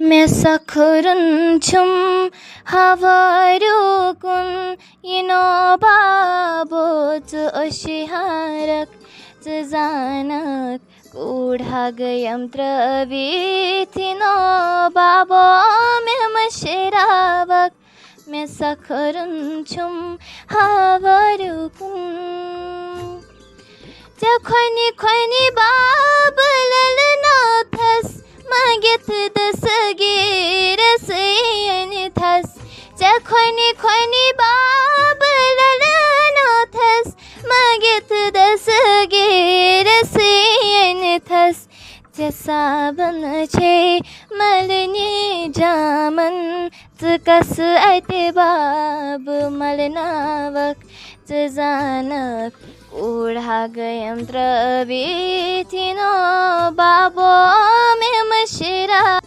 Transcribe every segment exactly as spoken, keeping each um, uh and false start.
مےٚ سکھرُن چھُم ہاوارِ کُن، یہِ نو بابو ژٕ ٲشی ہارکھ، ژٕ زانکھ، کوٗر ہا گٔیم ترٲوِتھ، یہِ نو بابو مےٚ مٔشراوکھ۔ مےٚ سکھرُن چھُم ہاوارِ کُن۔ ژےٚ کھۄنہِ کھۄنہِ بابہٕ لَلہٕ ناتھَس، مَنٛگِتھ دَسہٕ گیٖرَس أنِتھَس۔ ژےٚ کھۄنہِ کھۄنہِ بابہٕ لَلہٕ ناتھَس، مَنٛگِتھ دَسہٕ گیٖرَس أنِتھَس۔ ژےٚ صابن چھے مَلنہِ جامَن، ژٕ کَس اَتہِ بابہٕ مَلناوَکھ، ژٕ زانَکھ، کوٗر ہا گٔیم ترٲوِتھ، یہِ نو بابو مےٚ مٔشرا۔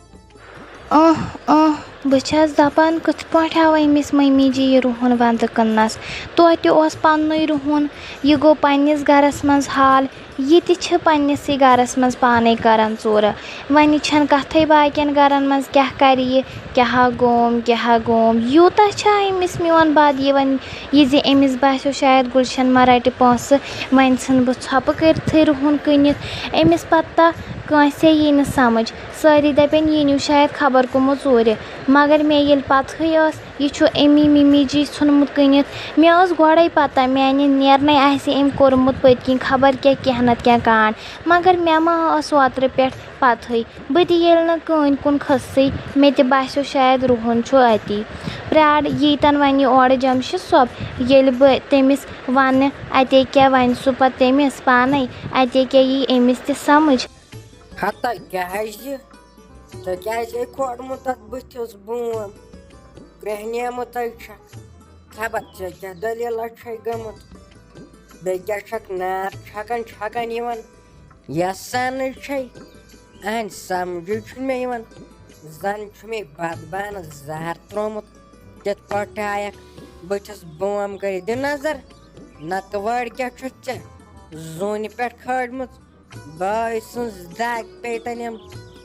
اہ، اہ، بہٕ چھَس دَپان، کِتھ پٲٹھۍ آو أمِس مٔمی جی یہِ رُہُن وَندٕ کٕننَس؟ توتہِ اوس پَننُے رُہُن، یہِ گوٚو پنٛنِس گَرَس منٛز حال، یہِ تہِ چھِ پنٛنِسٕے گَرَس منٛز پانَے کَران ژوٗرٕ۔ وۄنۍ چھَنہٕ کَتھٕے باقیَن گَرَن منٛز کیٛاہ کَرِ یہِ، کیٛاہ ہا گوم، کیٛاہ ہا گوم۔ یوٗتاہ چھا أمِس میون بَد یِوان، یہِ زِ أمِس باسیو شاید گُلشن ما رَٹہِ پونٛسہٕ، وۄنۍ ژھٕن بہٕ ژھۄپہٕ کٔرتھٕے رُہُن کٕنِتھ۔ أمِس پَتہ کٲنٛسے یی نہٕ سَمٕجھ، سٲری دَپن، یہِ نیوٗ شاید خبر کٕمو ژوٗرِ۔ مگر مےٚ ییٚلہِ پَتہٕے ٲس، یہِ چھُ أمی مِمی جی ژھُنمُت کٕنِتھ۔ مےٚ ٲس گۄڈَے پَتہ، میٛانہِ نیرنَے آسہِ أمۍ کوٚرمُت پٔتۍ کِنۍ خبر کیٛاہ، کینٛہہ نَتہٕ کینٛہہ کانٛڈ۔ مگر مےٚ ما ٲس اوترٕ پٮ۪ٹھ پَتہٕے؟ بہٕ تہِ ییٚلہِ نہٕ کٕہٕنۍ کُن کھٔژٕسٕے، مےٚ تہِ باسیو شاید رُہُن چھُ أتی۔ پرٛار، ییٖتَن وَنہِ یہِ اورٕ جمشید صٲب، ییٚلہِ بہٕ تٔمِس وَنہٕ، اَتے کیٛاہ وَنہِ سُہ پَتہٕ تٔمِس پانَے، اَتے کیٛاہ یی أمِس تہِ سَمٕجھ۔ ہتا کیٛازِ؟ ژےٚ کیٛازِ ہے کھولمُت تَتھ بٕتھِس بوم؟ کرٛہنیمُتَے چھَکھ۔ خبر ژےٚ کیٛاہ دٔلیٖلہ چھے گٔمٕژ؟ بیٚیہِ کیٛاہ چھَکھ نار چھَکان چھَکان یِوان؟ یَسانٕے چھے۔ اَہَنٛدِ سَمجھٕے چھُنہٕ مےٚ یِوان۔ زَن چھُ مےٚ بَتہٕ بانہٕ زَہَر ترٛوومُت۔ تِتھ پٲٹھۍ آیَکھ بٕتھِس بوم کٔرِتھ۔ دِ نظر، نَتہٕ وٲر کیٛاہ چھُتھ ژےٚ زوٗنہِ پٮ۪ٹھ کھٲجمٕژ؟ بٲے سٕنٛز دَگ پیٚیہِ تَلیم۔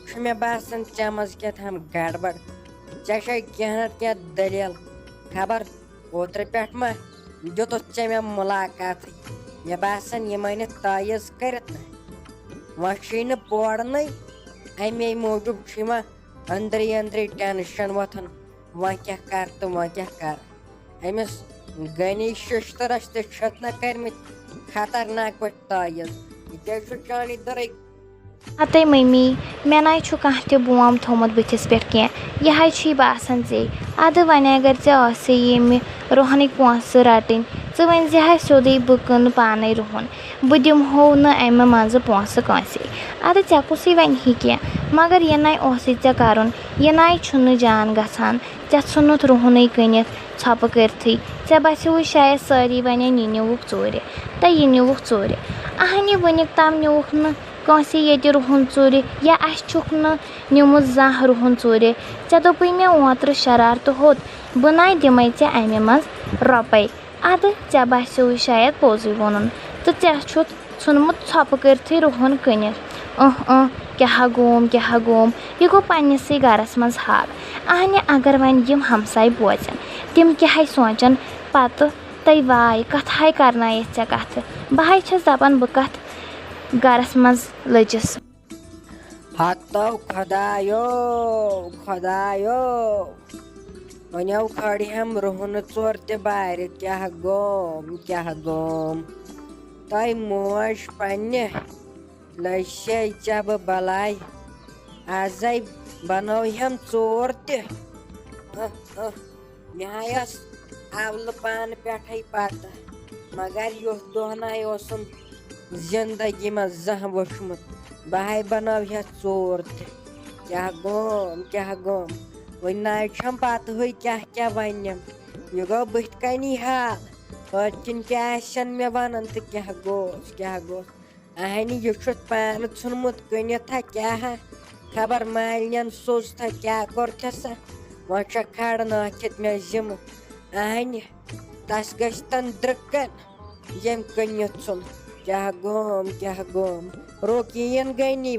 چھُ مےٚ باسان، ژےٚ منٛز کیٛاہ تام گڑبڑ۔ ژےٚ چھے کینٛہہ نَتہٕ کینٛہہ دٔلیٖل۔ خبر اوترٕ پٮ۪ٹھ ما دیُتُتھ ژےٚ مےٚ مُلاقاتٕے؟ مےٚ باسان، یِم أنِتھ تٲیٖز کٔرِتھ نہ۔ وۄنۍ چھُے نہٕ پورنٕے، اَمے موٗجوٗب چھُے وۄنۍ أنٛدرٕے أنٛدرٕے ٹٮ۪نشَن وۄتھان۔ وۄنۍ کیٛاہ کَرٕ تہٕ وۄنۍ کیٛاہ کَرٕ؟ أمِس غنی شِشتٕرَس تہِ چھِتھ نہ کٔرمٕتۍ خطرناک پٲٹھۍ تٲیٖز۔ یہِ کیٛازِ چھُ چانی دٔرٕے؟ ہتے مٔمی، مےٚ نَے چھُ کانٛہہ تہِ بوم تھوٚومُت بٕتھِس پٮ۪ٹھ کینٛہہ۔ یہِ حظ چھُے باسان ژے۔ اَدٕ وۄنۍ اگر ژےٚ ٲسٕے ییٚمہِ رُہنٕکۍ پونٛسہٕ رَٹٕنۍ، ژٕ ؤنۍ زِ ہا سیوٚدُے، بہٕ کٕنہٕ پانَے رُہُن۔ بہٕ دِمہو نہٕ اَمہِ منٛزٕ پونٛسہٕ کٲنٛسے۔ اَدٕ ژےٚ کُسٕے وَنہِ ہے کینٛہہ؟ مگر یہِ نَے اوسُے ژےٚ کَرُن، یہِ نَے چھُنہٕ جان گژھان۔ ژےٚ ژھُنُتھ رُہنٕے کٕنِتھ ژھۄپہٕ کٔرتھٕے۔ ژےٚ باسیوُے شاید سٲری وَنن، یہِ نیوٗکھ ژوٗرِ، تہٕ یہِ نیوٗکھ ژوٗرِ۔ اَہنہِ، وٕنیُک تام نیوٗکھ نہٕ کٲنٛسہِ ییٚتہِ رُہُن ژوٗرِ، یا اَسہِ چھُکھ نہٕ نیوٗمُت زانٛہہ رُہُن ژوٗرِ۔ ژےٚ دوٚپُے مےٚ اوترٕ شرارتہٕ ہوٚت، بہٕ نَے دِمَے ژےٚ اَمہِ منٛز رۄپَے۔ اَدٕ ژےٚ باسیوُے شاید پوٚزُے ووٚنُن، تہٕ ژےٚ چھُتھ ژھُنمُت ژھۄپہٕ کٔرتھٕے رُہُن کٕنِتھ۔ اۭں، اۭں، کیٛاہ ہا گوم، کیٛاہ ہا گوم، یہِ گوٚو پننِسٕے گرس منٛز حال۔ اہنہِ، اگر وۄنۍ یِم ہمساے بوزن، تِم کیٛاہ ہے سونٛچن پتہٕ؟ تَے واے، کتھ ہاے کرنایتھ ژےٚ کتھٕ؟ بہٕ ہاے چھس دپان، بہٕ کتھ گرس منٛز لٔجِس۔ ہتو خۄدایو، خۄدایو، وۄنۍ آو کھڑِ ہم رُہنہٕ ژور تہِ بارِ، کیٛاہ گوم، کیٛاہ گوم؟ تۄہہِ موج پننہِ لٔجسے ژےٚ بہٕ بلاے، ازے بنٲوہم ژور تہِ۔ اہ، اہ۔ مےٚ ہا ٲس اولہٕ پانہٕ پٮ۪ٹھَے پَتہ، مگر یُتھ دۄہ نَے اوسُم زِندگی منٛز زانٛہہ وُچھمُت۔ بہٕ ہَے بَناوہا ژوٗر تہِ۔ کیٛاہ گوم، کیٛاہ گوم؟ وۄنۍ نَے چھَم پَتہٕے کیٛاہ کیٛاہ وَنٮ۪م۔ یہِ گوٚو بٕتھِ کَنی حال۔ أتھۍ کِنۍ کیٛاہ آسن مےٚ وَنان تہٕ کیٛاہ گوس، کیٛاہ گوس؟ اہنہِ، یہِ چھُتھ پانہٕ ژھُنمُت کٕنِتھ ہا کیٛاہ ہا؟ خبر مالِنٮ۪ن سوٗزتھا کیٛاہ کوٚرتھس سا؟ وۄنۍ چھےٚ کھڑ نٲتھِتھ مےٚ ذِمہٕ۔ اہنہِ، تس گژھِ تن درٕکن، ییٚمۍ کٕنِتھ ژھُن۔ کیٛاہ گوم، کیٛاہ گوم؟ روکیٖن گٔے نی۔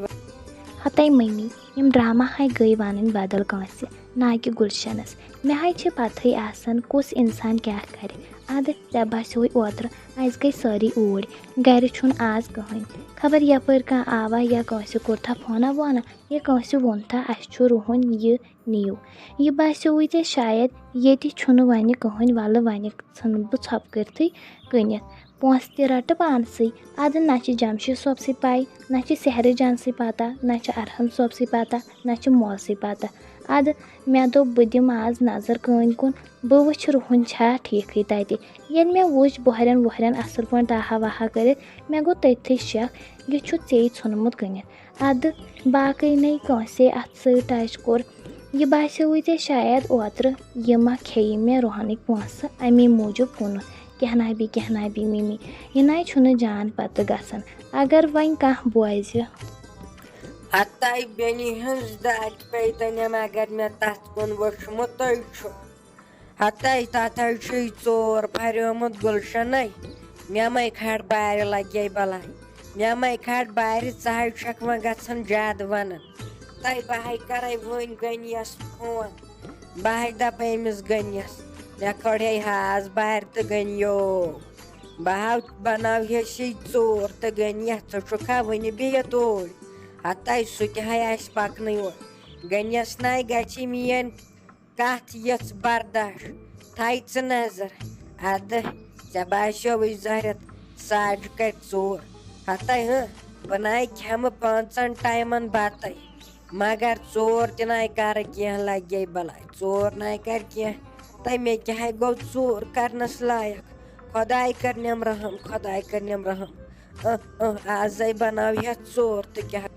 پتے مٔمی، یِم ڈرامہ ہاے گٔے ونٕنۍ بدل کٲنٛسہِ، نہ کہِ گُلشنس۔ مےٚ ہاے چھِ پتہٕے آسان کُس انسان کیٛاہ کرِ۔ ادٕ ژےٚ باسیوٕے اوترٕ اسہِ گٔے سٲری اوٗرۍ، گرِ چھُنہٕ آز کٕہٕنۍ۔ خبر یپٲرۍ کانٛہہ آوا یا کٲنٛسہِ کوٚرتھا فونہ وونہ یا کٲنٛسہِ ووٚنتھا اسہِ چھُ رُہُن یہِ نِیِو۔ یہِ باسیووُے ژےٚ شاید ییٚتہِ چھُنہٕ وۄنۍ کٕہٕنۍ، ولہٕ وۄنۍ ژھٕنہٕ بہٕ ژھۄپہٕ کٔرتھٕے کٕنِتھ۔ پونٛسہٕ تہِ رٹہٕ پانسٕے۔ ادٕ نہ چھِ جمشید صٲبسٕے پاے، نہ چھِ سحرٕ جانسٕے پتہ، نہ چھِ ارحم صٲبسٕے پتہ، نہ چھِ مولسٕے پتہ۔ ادٕ مےٚ دوٚپ بہٕ دِمہٕ آز نظر کٲنۍ کُن، بہٕ وٕچھِ رُہُن چھا ٹھیٖکھٕے تتہِ۔ ییٚلہِ مےٚ وٕچھ بۄہرٮ۪ن وۄہرٮ۪ن اصل پٲٹھۍ داہا واہا کٔرِتھ، مےٚ گوٚو تٔتھٕے شک، یہِ چھُ ژیٚے ژھُنمُت کٕنِتھ۔ ادٕ باقٕے نے کٲنٛسے اتھ سۭتۍ ٹچ کوٚر۔ یہِ باسیووُے ژےٚ شاید اوترٕ یہِ ما کھیٚیہِ مےٚ رُہنٕکۍ پونٛسہٕ، امی موٗجوٗب کُنُتھ۔ کیٛاہ نابی، کیٛاہ نابی مِمی، یہِ ناے چھُنہٕ جان پتہٕ گژھان۔ اگر وۄنۍ کانٛہہ بوزِ۔ ہتاے بیٚنہِ ہٕنٛز داکہِ پیتنٮ۪م، اگر مےٚ تتھ کُن وُچھمُتُے چھُ۔ ہتاے تتھ ہاے چھُے ژور پھریومُت گُلشنے۔ مےٚ مے کھڑ بارِ لگے بلاے۔ مےٚ مے کھڑ بارِ، ژٕ ہاے چھکھ وۄنۍ گژھان زیادٕ ونان۔ تۄہہِ بہٕ ہاے کرے وۄنۍ غنیَس فون۔ بہٕ ہاے دپے أمِس غنیَس، مےٚ کھڑے ہاز بارِ تہٕ غنیو۔ بہٕ ہاو بناوہے ژور تہٕ غنیَس، ژٕ چھُکھا وُنہِ بِہِتھ اوٗرۍ؟ ہتاے سُہ تہِ ہاے آسہِ پکنٕے یوت۔ غنیَس ناے گژھِ میٲنۍ کتھ یژھ برداش۔ تھایہِ ژٕ نظر۔ ادٕ ژےٚ باسیووٕے زہرت ساڑِ کرِ ژور۔ ہتے ہہ، بہٕ ناے کھٮ۪مہٕ پانٛژن ٹایمن بتَے، مگر ژور تہِ ناے کرٕ کینٛہہ، لگے بلاے ژور ناے کرِ کینٛہہ۔ تہٕ مےٚ کیٛاہ گوٚو ژور کرنس لایق؟ خداے کرنٮ۪م رحم، خداے کرنٮ۪م رحم۔ اہ، اہ، آزے بناو یتھ ژور تہٕ کیٛاہ۔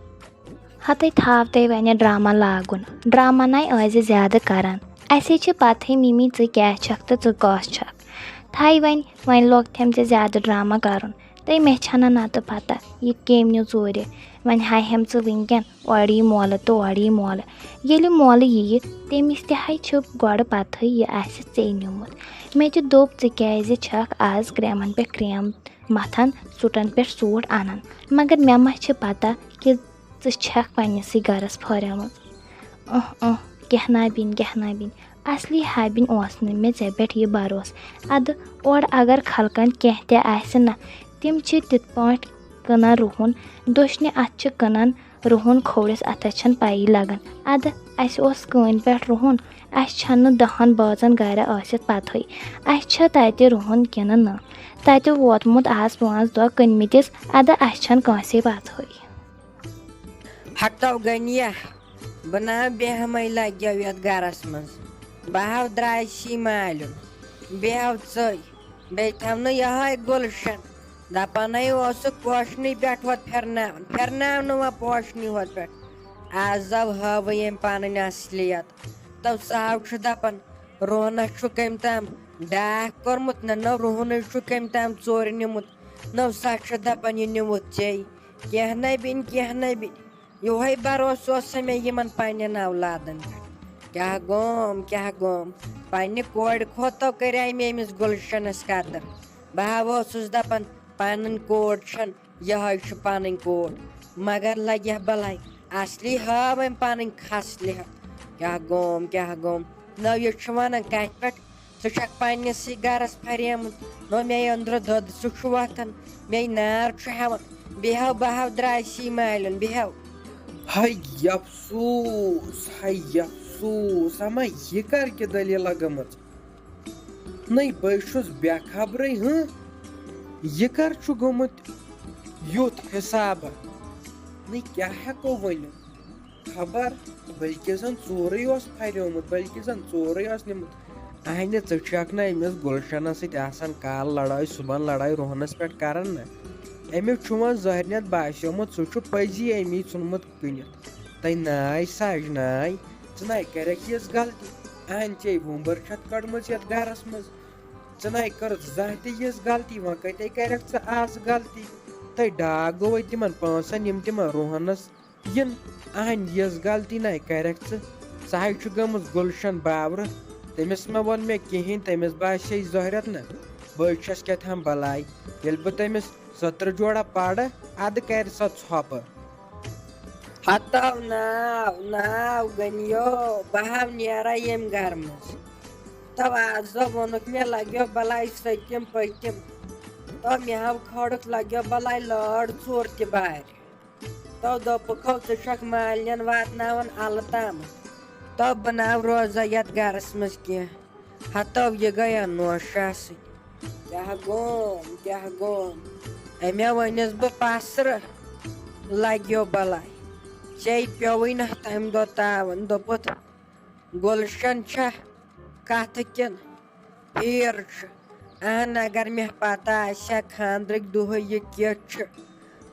ہتے تھاو تۄہہِ وۄنۍ ڈرامہ لاگُن۔ ڈرامہ نَے ٲسۍ زِ زیادٕ کران۔ اَسے چھِ پتہٕے مِمی ژٕ کیٛاہ چھکھ تہٕ ژٕ کۄس چھکھ۔ تھایہِ وۄنۍ، وۄنۍ لوگ تھٮ۪م ژےٚ زیادٕ ڈرامہ کرُن۔ تہٕ مےٚ چھنہٕ نتہٕ پتہ یہِ کٔمۍ نیوٗ ژوٗرِ۔ وۄنۍ ہاے ہٮ۪م ژٕ وٕنکٮ۪ن اورٕ یہِ مولہٕ تہٕ اورٕ یہِ مولہٕ۔ ییٚلہِ مولہٕ یِیہِ، تٔمِس تہِ ہاے چھِ گۄڈٕ پتہٕے یہِ آسہِ ژےٚ نیوٗمُت۔ مےٚ تہِ دوٚپ، ژٕ کیٛازِ چھکھ آز کرٛیمن پٮ۪ٹھ کرٛیم متھان، سوٗٹن پٮ۪ٹھ سوٗٹ انان؟ مگر مےٚ ما چھِ پتہ کہِ ژٕ چھکھ پننسٕے گرس پھٲریمٕژ۔ اہ اہ، کیٛاہ نابِنۍ، کیٛاہ نابِنۍ، اصلی ہابِنۍ اوس نہٕ مےٚ ژےٚ پٮ۪ٹھ یہِ بھروسہٕ۔ ادٕ اورٕ اگر خلقن کینٛہہ تہِ آسہِ نہ، تِم چھِ تِتھ پٲٹھۍ کٕنان رُہُن، دٔچھنہِ اتھٕ چھِ کٕنان رُہُن کھوورِس اتھس چھنہٕ پیی لگان۔ ادٕ اسہِ اوس کٲنۍ پٮ۪ٹھ رُہُن، اسہِ چھنہٕ دہن بٲژن گرِ ٲسِتھ پتہٕے۔ اسہِ چھا تتہِ رُہُن کِنہٕ نہٕ؟ تتہِ ووتمُت آز پانٛژھ دۄہ کٕنمٕتِس، ادٕ اسہِ چھنہٕ کٲنٛسے پتہٕے۔ ہتو غنیہ، بہٕ نا بیٚہمَے لگیو یتھ گرس منٛز۔ بہٕ ہاو درٛاے سی مالیُن، بیٚہو ژٕے، بیٚیہِ تھاو نہٕ یہے گُلشن۔ دپان ہے اوسُکھ پوشنٕے پٮ۪ٹھ ہوت پھرناوان، پھرناونہٕ وۄنۍ پوشنٕے ہوت پٮ۪ٹھ۔ آز زو ہٲوٕے أمۍ پنٕنۍ اصلیت۔ تو سُہ ہاو چھُ دپان، روہنس چھُ کٔمۍ تام ڈاکھ کوٚرمُت، نہ نہ روہنٕے چھُ کٔمۍ تام ژورِ نیوٗمُت، نہ سا چھُ دپان یہِ نیوٗمُت ژےٚ۔ کینٛہہ نَے بیٚنہِ، کینٛہہ نَے بیٚنہِ۔ یِہوٚے بروسہٕ اوس سا مےٚ یِمن پننٮ۪ن اولادن پٮ۪ٹھ۔ کیٛاہ گوم، کیٛاہ گوم۔ پننہِ کورِ کھۄتہٕ کریٛاے مےٚ أمِس گُلشنس قدر۔ بہٕ ہا اوسُس دپان، پنٕنۍ کوٹ چھَن، یِہوٚے چھُ پنٕنۍ کوٹ۔ مگر لگہِ ہا بلاے، اصلی ہٲو أمۍ پنٕنۍ خصلت۔ کیٛاہ گوم، کیٛاہ گوم۔ نٔو یہِ چھُ ونان کتھِ پٮ۪ٹھ، ژٕ چھکھ پننِسٕے گرس پھریمُت۔ نو مے أنٛدرٕ دۄد سُہ چھُ وۄتھان، مے نار چھُ ہٮ۪وان۔ بیٚہو بہو درٛاے سی مالٮ۪ن، بیٚہو۔ ہاے افسوس، ہاے افسوس، اما یہِ کر کہِ دٔلیٖلہ گٔمٕژ؟ نٔے بے چھُس بے خبرٕے، ہٕنٛہ؟ یہِ کر چھُ گوٚمُت یُتھ حسابہ؟ نٔے کیٛاہ ہٮ۪کو ؤنِتھ؟ خبر، بلکہِ زن ژورٕے اوس پھریومُت، بلکہِ زن ژورٕے اوس نیوٗمُت۔ اہنہِ، ژٕ چھکھ نہ أمِس گُلشنس سۭتۍ آسان کالہٕ لڑٲے، صُبحن لڑٲے روہنس پٮ۪ٹھ کران نہ؟ أمِس چھُ وۄنۍ ذہنیت باسیومُت، سُہ چھُ پٔزی أمی ژھُنمُت کٕنِتھ۔ تَے ناے ساجناے، ژٕ ناے کرکھ یِژھ غلطی۔ اہنہِ، ژے وُمبر چھتھ کٔڑمٕژ یتھ گرس منٛز۔ ژٕ ناے کٔرٕتھ زانٛہہ تہِ یِژھ غلطی، وۄنۍ کتے کرکھ ژٕ از غلطی؟ تَے ڈاکھ گوٚوے تِمن پانٛژن، یِم تِمن روہنس یِن۔ اہنہِ، یِژھ غلطی نَے کرکھ ژٕ۔ سۄ ہاے چھُ گٔمٕژ گُلشن باورٕ۔ تٔمِس مہ ووٚن مےٚ کِہیٖنۍ، تٔمِس باسے زہرت نہ۔ بہٕ چھَس کیٛاہ تام بلاے۔ ییٚلہِ بہٕ تٔمِس سترٕ جوڑا پرٕ، اَدٕ کرِ سۄ ژھۄپہٕ۔ ہتو ناو ناو گٔنیو، بہٕ ہاو نیرا ییٚمہِ گرٕ منٛز۔ تو آز دۄہ ووٚنُکھ مےٚ لگیو بلاے سٔتِم پٔتِم۔ تو مےٚ ہاو کھٲڑُکھ لگیو بلاے لٲر ژوٗر تہِ بارِ۔ تو دوٚپُکھ ہو ژٕ چھکھ مالِنٮ۪ن واتناوان الہٕ تامَتھ۔ تو بہٕ ناو روزا یتھ گرس منٛز کینٛہہ۔ ہتو یہِ گٔیا نوشاسٕے۔ کیٛاہ گوم، کیٛاہ گوم؟ أمۍ ؤنِس بہٕ پسرٕ، لگیو بلاے۔ ژےٚ پیوٚوُے نہ تمہِ دۄہ تاوُن، دوٚپُتھ، گُلشن چھےٚ کتھٕ کِنہٕ پھیٖر چھُ؟ اہن، اگر مےٚ پتہ آسہِ ہا خاندرٕکۍ دۄہے یہِ کِژھ چھِ۔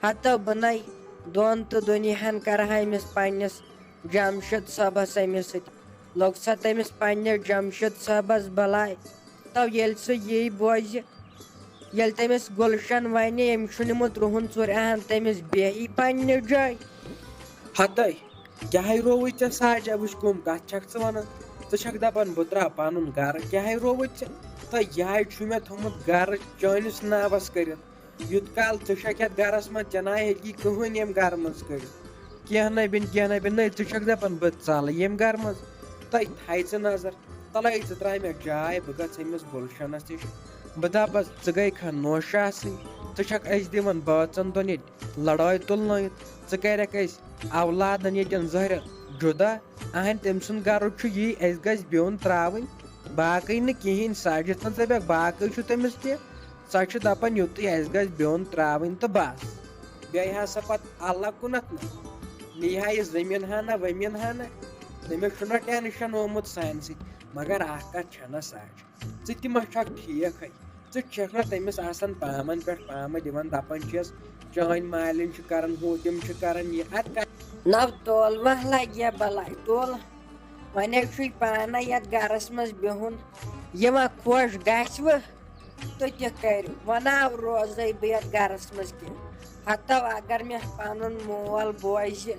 ہتو بہٕ نے دۄن تہٕ دُنیاہن کرٕ ہا أمِس پننِس جمشید صٲبس أمِس سۭتۍ۔ لوٚگ سا تٔمِس پننِس جمشید صٲبس بلاے۔ تو ییٚلہِ سُہ یی بوزِ، ییٚلہِ تٔمِس گُلشن ونہِ، أمۍ چھُ نیوٗمُت رُہُن ژوٗرِ، اہن، تٔمِس بیٚہی پننہِ جایہِ۔ ہتے، کیٛاہ رووُے ژےٚ ساجہ؟ وٕچھ کٕم کتھ چھکھ ژٕ ونان؟ ژٕ چھکھ دپان بہٕ ترٛاو پنُن گرٕ، کیٛاہ رووُے ژےٚ؟ تہٕ یہِ ہاے چھُ مےٚ تھوٚمُت گرٕ چٲنِس ناوس کٔرِتھ۔ یوٗت کال ژٕ چھکھ یتھ گرس منٛز، ژےٚ نہ ہیٚکی کٕہٕنۍ ییٚمہِ گرٕ منٛز کٔڑِتھ۔ کینٛہہ نہ بِن، کینٛہہ نہ بِن، نٔے ژٕ چھکھ دپان بہٕ ژلہٕ ییٚمہِ گرٕ منٛز۔ تہٕ تھایہِ ژٕ نظر، تلے ژٕ ترٛاے مےٚ جاے، بہٕ گژھٕ أمِس گُلشنس نِش۔ بہٕ دپس، ژٕ گٔے کھا نوشاسٕے؟ ژٕ چھکھ أسۍ دِوان بٲژن دۄن ییٚتہِ لڑٲے تُلنٲیِتھ۔ ژٕ کرکھ أسۍ اولادن ییٚتٮ۪ن زہرٮ۪ن جُدا۔ اہن، تٔمۍ سُنٛد غرض چھُ یی، اَسہِ گژھِ بیوٚن ترٛاوٕنۍ، باقٕے نہٕ کِہیٖنۍ۔ ساجد تہٕ ژٕ بیٚکھ، باقٕے چھُ تٔمِس تہِ۔ سۄ چھِ دَپان، یُتُے اَسہِ گژھِ بیوٚن ترٛاوٕنۍ تہٕ بَس۔ بیٚیہِ ہا سۄ پَتہٕ اللہ کُنَتھ نہٕ، نِیہِ ہا یہِ زٔمیٖن ہا نہ، ؤمیٖن ہا نہ۔ تٔمِس چھُنہ ٹٮ۪نشَن آمُت سانہِ سۭتۍ، مگر اَکھ کَتھ چھَنہ سَچ۔ ژٕ تہِ ما چھکھ ٹھیٖک ہے؟ ژٕ چھکھ نہ تٔمِس آسان پامن پٮ۪ٹھ پامہٕ دِوان، دپان چھِس، چٲنۍ مالِنۍ چھِ کران ہُہ، تِم چھِ کران یہِ۔ اتھ کر-، نو تول وۄنۍ لگہِ بلاے تول۔ وۄنۍ حظ چھُے پانے یتھ گرس منٛز بِہُن۔ یہِ وۄنۍ خۄش گژھِ وٕ تہٕ تہِ کرِ۔ وۄنۍ ناو روزے بہٕ یتھ گرس منٛز کینٛہہ۔ ہتو اگر مےٚ پنُن مول بوزِ،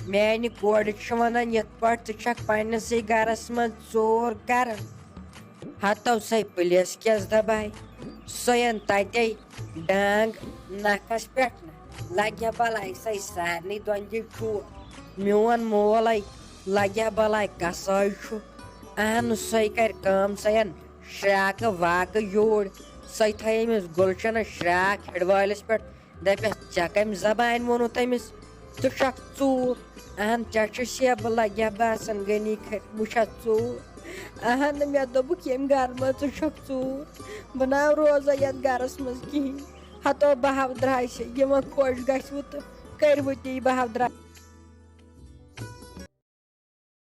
میانہِ کورِ چھِ ونان یتھ پٲٹھۍ ژٕ چھکھ پننسٕے گرس منٛز ژوٗر کران۔ ہتو سۄے پُلیٖس کیس دباے، سۄ یَن تَتے ڈانٛگ نَکھَس پٮ۪ٹھ نہ۔ لَگہِ ہا بَلاے سۄے سارنٕے دۄنجہِ ٹھوٗل۔ میون مول ہے لَگہِ ہا بَلاے کَسٲے چھُ۔ اہن سۄے کَرِ کٲم، سۄ یَن شرٛاکہٕ واکہٕ یوٗرۍ۔ سۄے تھایہِ أمِس گُلشَنَس شرٛاکھ ہِڑوٲلِس پٮ۪ٹھ۔ دَپٮ۪س، "ژےٚ کَمہِ زبانہِ ووٚنُتھ أمِس؟ ژٕ چھَکھ ژوٗر۔ اہن، ژےٚ چھُ سیبہٕ لَگہِ ہا باسان غنی کھرِ، بہٕ چھَس ژوٗر۔ اہن، مےٚ دوٚپُکھ ییٚمہِ گَرٕ منٛز ژٕ چھَکھ ژوٗر۔ بہٕ نہ روزا یَتھ گَرَس منٛز کِہیٖنۍ۔ ہَتو بہٕ ہاو درٛاے سے، یہِ وۄنۍ خۄش گژھِ وٕ تہٕ کٔرۍ وٕ تی بہٕ ہاو درٛاے۔"